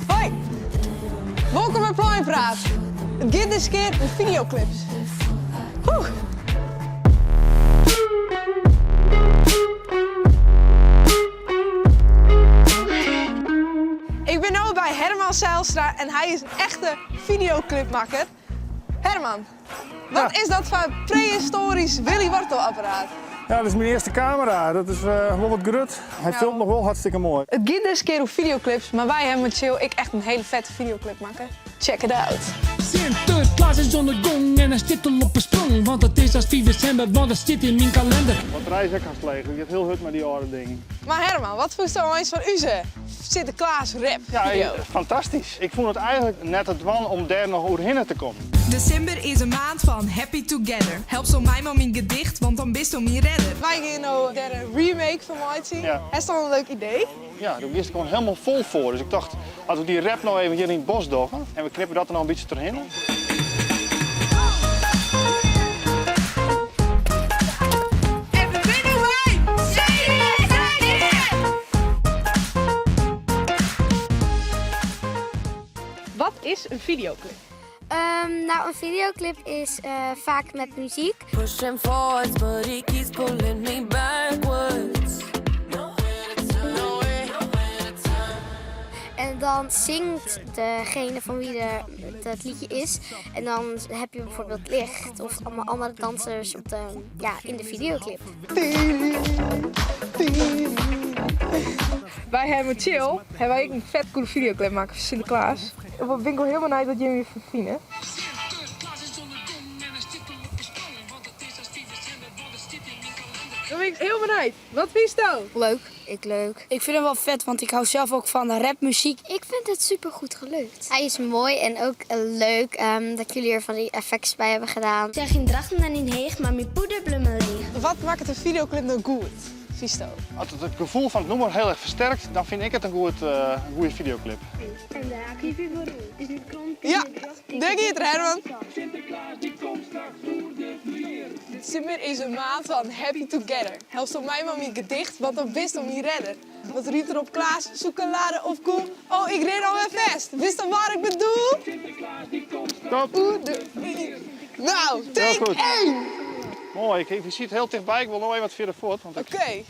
Hoi! Wolkom by Pleinpraat. It giet dizze kear oer fideoklips. Oeh. Ik bin no by Herman Zijlstra en hy is in echte fideoklipmakker. Herman, wat is dat foar prehistoarysk Willy Wortel-apparaat? Ja, dat is myn earste kamera. Dat is wol wat grut. Hy filmt noch wol hartstikke moai. It giet dizze kear oer fideoklips, mar wy hawwe mei Chill ek echt in hiele fette fideoklip makke. Check it out! Sinterklaas is oan de gong en hy stiet al op 'e sprong, want it is hast fiif desimber, want it stiet yn myn kalinder. Batterij is ek hast leech, it giet hiel hurd mei dy âlde dingen. Mar Herman, wat fûnsto eins fan ús Sinterklaas rap video? Ja, fantastysk. Ik fûn it eigentlik net te dwaan om dêr noch oerhinne te kommen. Desimber is in maand fan happy together. Helpsto my mei myn gedicht, want dan bisto myn redder. Wy gean no dêr in remake fan meitsjen. Hast al in leuk idee? Ja, doe giest der gewoan hielendal fol foar. Dus ik tocht, as we dy rap no even hjir yn it bosk dogge en we knippe dat der noch in bytsje trochhinne. En we binne by Wat is in fideoklip? Nou, in fideoklip is faak met muzyk. En dan zingt degene van wie de, het liedje is. En dan heb je bijvoorbeeld licht of allemaal andere dansers op de, ja, in de videoclip. Wy hawwe Chill, hawwe wy ek in fet goede fideoklip makke foar Sinteklaas. Ik bin wol hiel benijd wat jimme derfan fine. Dan bin ik hiel benijd. Wat fynsto? Leuk. Ik leuk. Ik vind hem wel vet, want ik hou zelf ook van rapmuziek. Ik vind het super goed gelukt. Hij is mooi en ook leuk dat jullie er van die effects bij hebben gedaan. Zeg yn Drachten en yn Heech, mar myn poeder bleau mar leech. Wat makket in fideoklip no goed, fynsto? As it it gefoel fan it nûmer hiel erch fersterkt, dan fyn ik it in goed, in goede fideoklip. Ja, dêr giet er, Herman. Desimber is in maand fan happy together. Helpsto my mei myn gedicht, want dan bisto myn redder. Wat rymt der op Klaas, sûkelade of koe? Oh, ik rin alwer fêst, witsto wat ik bedoel? Top. Oer de Nou, take één! Moai, ik siet hiel tichtby, ik wol no even wat fierder fuort. Want ik, Oké.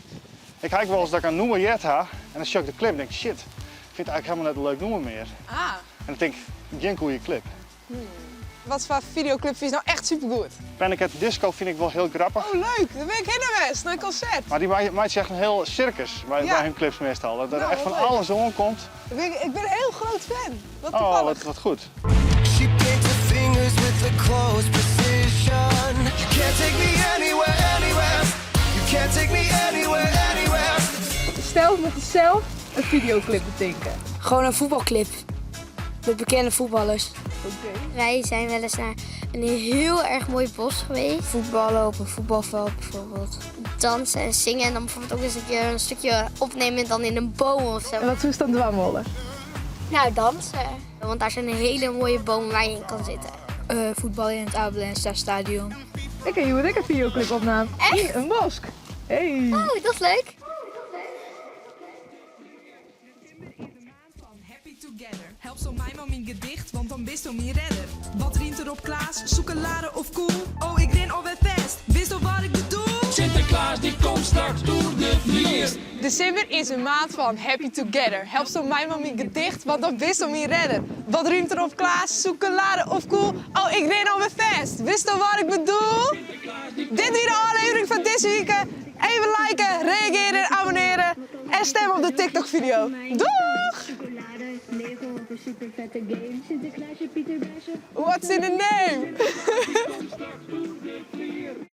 ik ha ek wolris dat ik in nûmer heard ha en dan sjoch ik de klip en denk shit, ik fyn it eigentlik helemaal net in leuk nûmer mear. Ah. En dan tink ik, gjin goede klip. Wat foar fideoklip fynst no echt supergoed? Panic at the Disco fyn ik wol hiel grappich. Oh leuk, dêr bin ik hinne west, nei in konsert. Mar dy meitsje echt in hiel sirkus by hun klips meastal. Dat der echt fan alles oankomt. Ik bin in hiel grut fan. Wat toevallig. Oh, wat goed. She paints her fingers with a close precision. You can't take me anywhere, anywhere. You can't take me anywhere, anywhere. Stel, we moatte sels in fideoklip betinke. Gewoon in voetbalklip. Met bekende voetballers. Wij zijn wel eens naar een heel erg mooi bos geweest. Voetballen op een voetbalveld bijvoorbeeld. Dansen en zingen en dan bijvoorbeeld ook eens een keer een stukje opnemen dan in een boom of zo. En wat soest dan dwaan wolle? Nou, dansen. Want daar zijn hele mooie bomen waar je in kan zitten. Voetballen in het Abe Lenstra stadion. Ik ha hjoed ek in fideoklip opnaam. Echt? Yn in bosk. Hey. Oh, dat is leuk. Happy together. Helpsto my mei myn gedicht, want dan bisto myn redder. Wat rymt der op Klaas, sûkelade of koe? Oh, ik rin alwer fêst, witsto wat ik bedoel? Sinterklaas die komt straks oer de flier. Desimber is in maand fan happy together. Helpsto my mei myn gedicht, want dan bisto myn redder. Wat rymt der op Klaas, sûkelade of koe? Oh, ik rin alwer fêst, witsto wat ik bedoel? Dit wie de ôflevering fan dizze wike. Even liken, reagearje en abonnearje. En stim op de TikTok-fideo. Doeg! What's in a name?